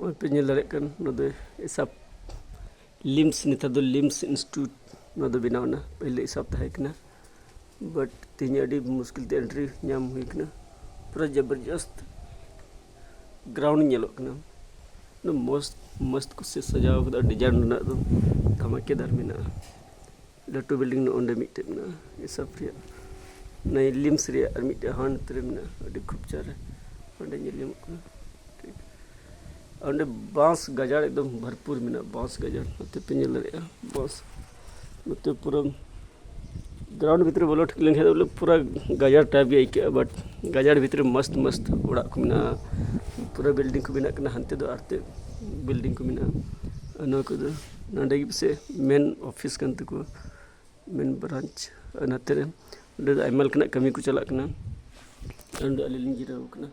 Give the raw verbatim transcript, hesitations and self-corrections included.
ᱱᱚᱜᱼᱚᱭ ᱯᱮ ᱧᱮᱞ ᱫᱟᱲᱮᱭᱟᱜ ᱠᱟᱱ, ᱱᱚᱣᱟ ᱫᱚ ᱦᱤᱥᱟᱵ ᱞᱤᱢᱥ, ᱱᱮᱛᱟᱨ ᱫᱚ ᱞᱤᱢᱥ ᱤᱱᱥᱴᱤᱴᱭᱩᱴ ᱱᱚᱣᱟ ᱫᱚ ᱵᱮᱱᱟᱣ ᱮᱱᱟ᱾ ᱯᱟᱹᱦᱤᱞ ᱫᱚ ᱦᱤᱥᱟᱵ ᱛᱟᱦᱮᱸ ᱠᱟᱱᱟ, ᱵᱟᱴ ᱛᱮᱦᱮᱧ ᱟᱹᱰᱤ ᱢᱩᱥᱠᱤᱞ ᱛᱮ ᱮᱱᱴᱨᱤ ᱧᱟᱢ ᱦᱩᱭ ᱠᱟᱱᱟ᱾ ᱯᱩᱨᱟᱹ ᱡᱚᱵᱚᱨᱡᱚᱥᱛ ᱜᱨᱟᱣᱩᱱᱰ ᱧᱮᱞᱚᱜ ᱠᱟᱱᱟ᱾ ᱢᱚᱥᱛ ᱢᱚᱥᱛ ᱠᱚ ᱥᱮ ᱥᱟᱡᱟᱣ ᱠᱟᱫᱟ, ᱰᱤᱡᱟᱭᱤᱱ ᱨᱮᱱᱟᱜ ᱫᱚ ᱫᱷᱟᱢᱟᱠᱮᱫᱟᱨ ᱢᱮᱱᱟᱜᱼᱟ᱾ ᱞᱟᱹᱴᱩ ᱵᱤᱞᱰᱤᱝ ᱱᱚᱜᱼᱚ ᱱᱚᱸᱰᱮ ᱢᱤᱫᱴᱮᱡ ᱢᱮᱱᱟᱜᱼᱟ, ᱦᱤᱥᱟᱵ ᱨᱮᱭᱟᱜ᱾ ᱱᱚᱣᱟ ᱞᱤᱢᱥ ᱨᱮᱭᱟᱜ ᱟᱨ ᱢᱤᱫᱴᱮᱡ ᱦᱟᱱᱛᱮ ᱨᱮ ᱢᱮᱱᱟᱜᱼᱟ, ᱟᱹᱰᱤ ᱠᱷᱩᱵ ᱪᱮᱦᱨᱟ ᱚᱸᱰᱮ ᱧᱮᱞ ᱧᱟᱢᱚᱜ ᱠᱟᱱᱟ᱾ ᱴᱷᱤᱠ, ᱚᱸᱰᱮ ᱵᱟᱸᱥ ᱜᱟᱡᱟᱲ ᱮᱠᱫᱚᱢ ᱵᱷᱚᱨᱯᱩᱨ ᱢᱮᱱᱟᱜᱼᱟ, ᱵᱟᱸᱥ ᱜᱟᱡᱟᱲ᱾ ᱱᱚᱛᱮ ᱯᱮ ᱧᱮᱞ ᱫᱟᱲᱮᱭᱟᱜᱼᱟ, ᱵᱟᱸᱥ᱾ ᱱᱚᱛᱮ ᱯᱩᱨᱟᱹ ᱜᱨᱟᱣᱩᱱᱰ ᱵᱷᱤᱛᱨᱤ ᱵᱚᱞᱚ ᱴᱷᱤᱠ ᱞᱮᱱᱠᱷᱟᱱ ᱫᱚ ᱵᱚᱞᱮ ᱯᱩᱨᱟᱹ ᱜᱟᱡᱟᱲ ᱴᱟᱭᱤᱯ ᱜᱮ ᱟᱹᱭᱠᱟᱹᱜᱼᱟ, ᱵᱟᱴ ᱜᱟᱡᱟᱲ ᱵᱷᱤᱛᱨᱤ ᱢᱚᱥᱛ ᱢᱚᱥᱛ ᱚᱲᱟᱜ ᱠᱚ ᱢᱮᱱᱟᱜᱼᱟ, ᱯᱩᱨᱟᱹ ᱵᱤᱞᱰᱤᱝ ᱠᱚ ᱵᱮᱱᱟᱜ ᱠᱟᱱᱟ, ᱦᱟᱱᱛᱮ ᱫᱚ ᱟᱨᱛᱮ ᱵᱤᱞᱰᱤᱝ ᱠᱚ ᱢᱮᱱᱟᱜᱼᱟ᱾ ᱟᱨ ᱱᱚᱣᱟ ᱠᱚᱫᱚ ᱱᱚᱸᱰᱮ ᱜᱮ ᱯᱟᱥᱮᱡ ᱢᱮᱱ ᱚᱯᱷᱤᱥ ᱠᱟᱱ ᱛᱟᱠᱚᱣᱟ, ᱢᱮᱱ ᱵᱨᱟᱧᱪ᱾ ᱟᱨ ᱱᱚᱛᱮ ᱨᱮ ᱚᱸᱰᱮ ᱫᱚ ᱟᱭᱢᱟ ᱞᱮᱠᱟᱱᱟᱜ ᱠᱟᱹᱢᱤ ᱠᱚ ᱪᱟᱞᱟᱜ ᱠᱟᱱᱟ᱾ ᱟᱨ ᱱᱚᱸᱰᱮ ᱟᱹᱞᱤᱧ ᱞᱤᱧ ᱡᱤᱨᱟᱹᱣ ᱠᱟᱱᱟ᱾